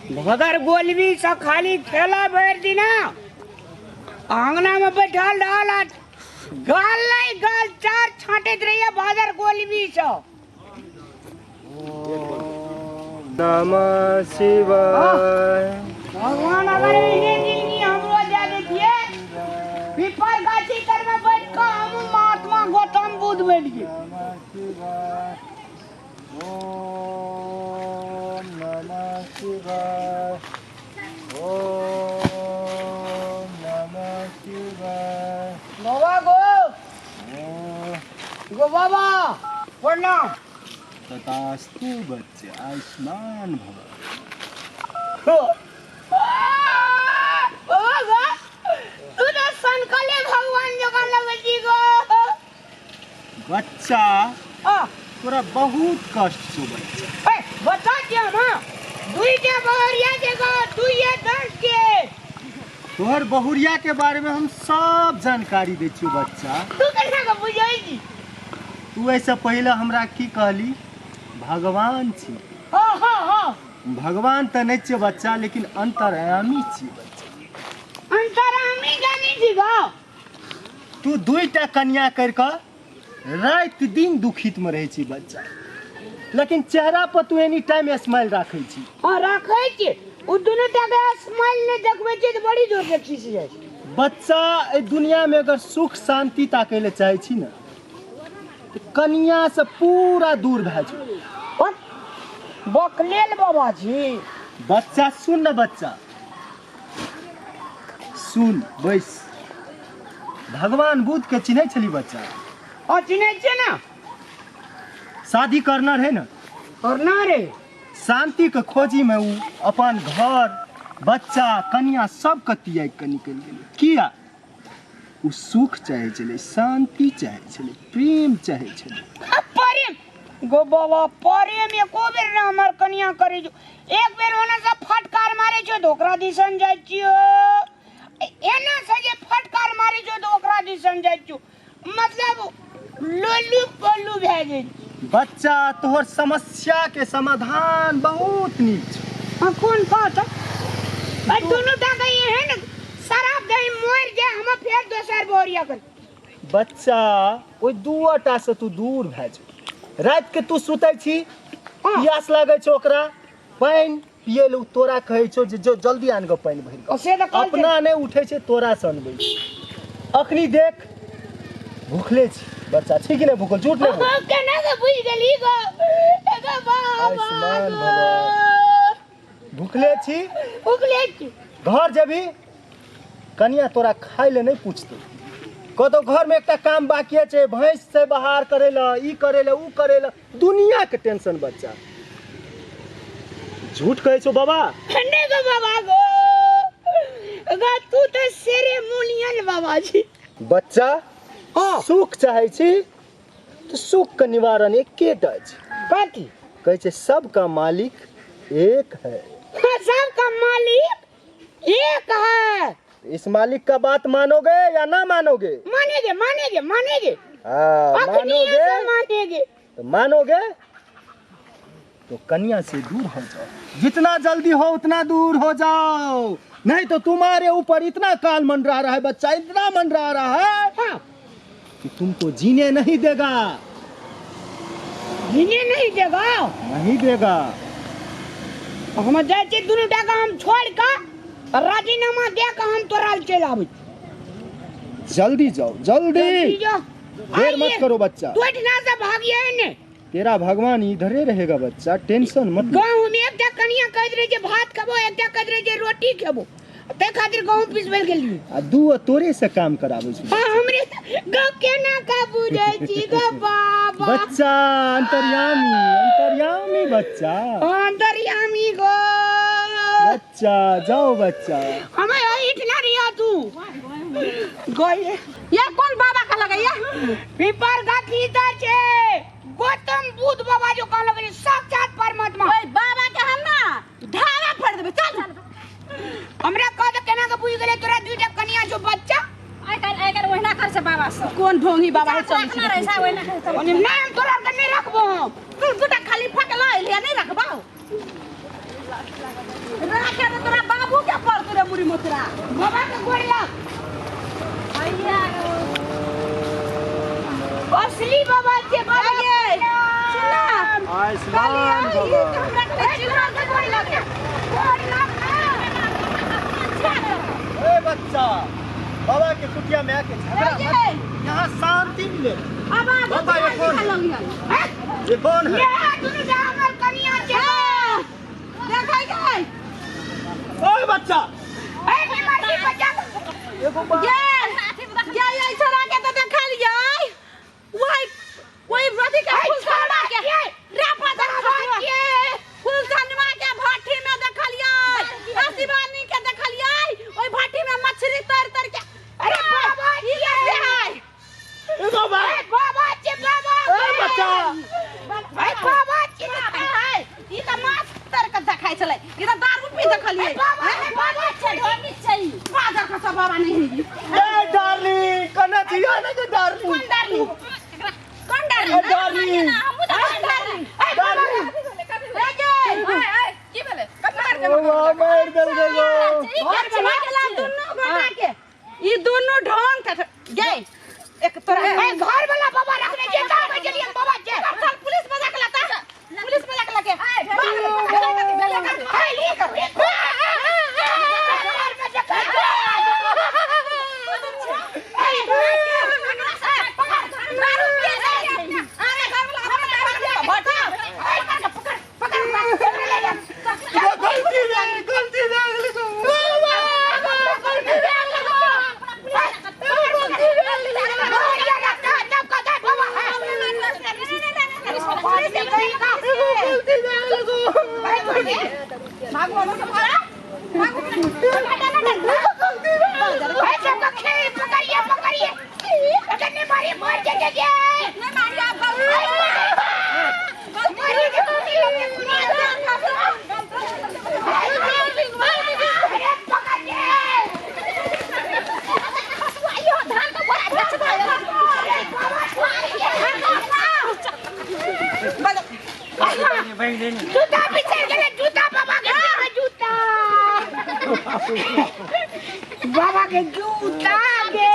भगर गोलबी से खाली खेला भरि दिना आंगना में बैठल रहल आ गाल नहीं गाल चार छांटैत रहिए भगर गोलबी से। नमः शिवाय। भगवान अगर एहने जिंदगी हमरो दे देतिए, पीपर गाछी तर में बैठ के हम महात्मा गौतम बुद्ध बनि गेल। ओम नमः शिवाय। ओम नमः शिवाय। बाबा गो गो बाबा प्रणाम। तथास्तु बच्चे, आयुष्मान भव। बाबा गो, तू तो सनकले भगवान जकाँ लगै छी गो। बच्चा, तोरा बहुत कष्ट छौ बच्चा। ए, बता दिया ना, दुईटा बहुरिया के गो, दुइये दस के। तोहर बहुरिया के बारे में हम सब जानकारी दै छियौ बच्चा। तू केना के बुझै छी? तू ऐसे पहिले हमरा की कहली? भगवान छी। हाँ हाँ हाँ। भगवान तऽ नहि छियै बच्चा, लेकिन अंतर्यामी छियै बच्चा। अंतर्यामी जानी छी गो। तू दुईटा कन्या करि कऽ राति दिन दुखित में रहै छी बच्चा, लेकिन चेहरा पर तू एनी टाइम स्माइल राखै छी। हाँ राखै छी, ओ दुनू टा के स्माइल नहि देखबै छी तऽ बड़ी जोर से खीस जाइ छै। बच्चा, एहि दुनिया में अगर सुख शांति ताकै लए चाहै छी ने, तऽ कनिया से पूरा दूर भए जाउ। बकलेल बाबा जी। बच्चा सुन न, बच्चा सुन, बैस। भगवान बुद्ध के चिन्है छली बच्चा? और चिन्है छियै ने। शादी करना रहे ने? करना रे। शांति के खोजी में उ अपन घर बच्चा कन्या सब के त्याग के निकलि गेलै। किया? उ सुख चाहै छलै, शांति चाहै छलै, प्रेम चाहै छलै। प्रेम गो बाबा, प्रेम एको बेर ना हमर कनिया करै छौ। एक बेर ओना से फटकार मारै छौ तऽ ओकरा दिसन जाइ छियौ, एना से जे फटकार मारै छौ तऽ ओकरा दिसन जाइ छियौ, मतलब लोलू पोलू भए जाइ छी। बच्चा, तोहर समस्या के समाधान बहुत नीक छौ। हाँ, कोन कह तऽ? आ दुनू टा के एहन शराब दही मरि जाय, हम फेर दोसर बोरिया कर। बच्चा, ओहि दूटा से तू दूर भए जो। राति के तू सुतै छी, प्यास लागै छौ, ओकरा पानि पियै लए उ तोरा कहै छौ जे जो जल्दी आन गऽ पानि भरि कऽ। से तऽ कहल अपना नहि उठै छै, तोरा से अनबै छै। अखनी देख भूखले छी बच्चा, छी कि नहि भूखल? झूठ नहि बोल। केना के बुझि गेली गो? एगो बाबा आयुष्मान गो। भव। भूखले छी? भूखले छी। घर जेबही, कनिया तोरा खाय लए नहि पूछतौ, कतौ घर में एकटा काम बाकी छै, भैंस से बाहर करे लए, ई करे लए, ऊ करे लए, दुनिया के टेंशन। बच्चा, झूठ कहै छौ बाबा? नहीं गो बाबा गो, गा तू तो शेरे मुनियन बाबा जी। बच्चा, सुख चाहै छी तऽ सुख के निवारण एकेटा छै। कथी? कहै छै सबका मालिक एक है। हाँ, सबका मालिक एक है। इस मालिक का बात मानोगे या ना मानोगे? मानेंगे, मानेंगे, मानेंगे। हाँ, अखनी मानोगे से मानेंगे। तो मानोगे तो कन्या से दूर हो जाओ, जितना जल्दी हो उतना दूर हो जाओ, नहीं तो तुम्हारे ऊपर इतना काल मंडरा रहा है बच्चा, इतना मंडरा रहा है कि तुमको जीने नहीं देगा। जीने नहीं देगा? नहीं देगा। हम जाइ छी दुनू टा के हम छोड़ के राजीनामा दे के हम तोरा लग चलि आबै छी। जल्दी जाओ, जल्दी। जल्दी जाओ। देर मत आइए। करो बच्चा। तू एहिठिना से भागिए ने। तेरा भगवान इधरे रहेगा बच्चा, टेंशन मत ले। गाँव में एकटा कनिया कहैत रहे जे भात खेबो, एकटा कहैत रहे जे रोटी खेबो, ताहि खातिर गहूँम पिसबै लए गेलियै। आ दू तोरे से काम कराबै छै। हाँ, हमरे गौ केना का बुझै छी गो बाबा? बच्चा अंतर्यामी, अंतर्यामी बच्चा। अंतर्यामी गो बच्चा, जाओ बच्चा। हमें एहिठिना रहिया तू गए। ये कौन बाबा का लगैया? पीपर गाछी तर छै गौतम बुद्ध बाबा जो कहल लगै साक्षात परमात्मा। ओए बाबा के हम ना ढाबा फोड़ देबै, चल। हमरा कह दे केना के बुझि गेलै तोरा दुईटा कनिया छौ बच्चा? आइ काल्हि, आइ काल्हि ओहिना कर छै बाबा सब। कोन ढोंगी बाबा है, चल रखना रहे छै, ओहिना कर छै। ओने ना हम तोरा के नहीं रखबो हम। तू दूटा खाली फकला एलिया नहीं रखबो। राखे तो तोरा बाबू के पर तोरे मुरी मोतरा बाबा के गोड़ लाग। भैया असली बाबा के बाबा आगे। सुना आयुष्मान कहलियै, ई भव। तऽ हमरा कहै चिल्ला के गोड़ लाग। गोड़ लाग ना। ए बच्चा, बाबा के कुटिया में आके झगड़ा मत। ए, यहाँ शांति मिले। अब आगू बाबा, ये कौन है? है? ये कौन है? ये दुनू जा हमर कनिया छै। देखै गै। ओए बच्चा, ए बीमारी बच्चा। एगो बात। गे, गे, ई छोरा के तऽ देखलियै। वही वही अथी के ऐ फुलसनमा के छोरा रे पाजर बाबा खसुआ। के। फुलसनमा के भट्ठी में देखलियै, आ शिवानी के देखलियै ओहि भट्ठी में मछली तर तर के। अरे बाबा ई कैसे है? एगो ए बात। बाबा के बाबा। ए बच्चा, ए बाबा के। है ई तऽ माछ तर के देखाइ छलै, ई तऽ दारू पी देखलियै। बाबा ए बाबा के ढोंगी छै, पाजर खसुआ बाबा नहीं है। ए डार्लिंग, कना जिया ना के डार्लिंग। कोन डार्लिंग? कोन डार्लिंग? ए डार्लिंग। हमहूँ तऽ कोन डार्लिंग? ए डार्लिंग। ए गे, की भेलै? कथी मारि ओ वाह, मारि देलकै गो। ई के छला दुनू गोटा के, ई दुनू ढोंग के गे एक तोरा ए घर वाला बाबा रखने जे ता बजलिए बाबा जे। चल पुलिस बजा के लाता, पुलिस बजा के लाके। ए ई कर। घर में देखा। गलती भए गेल, गलती भए गेल गो। गलती भए गेल गो। गलती भए गेल गो। जूता पीछे गेले, जूता बाबा के जूता, बाबा के जूता गे।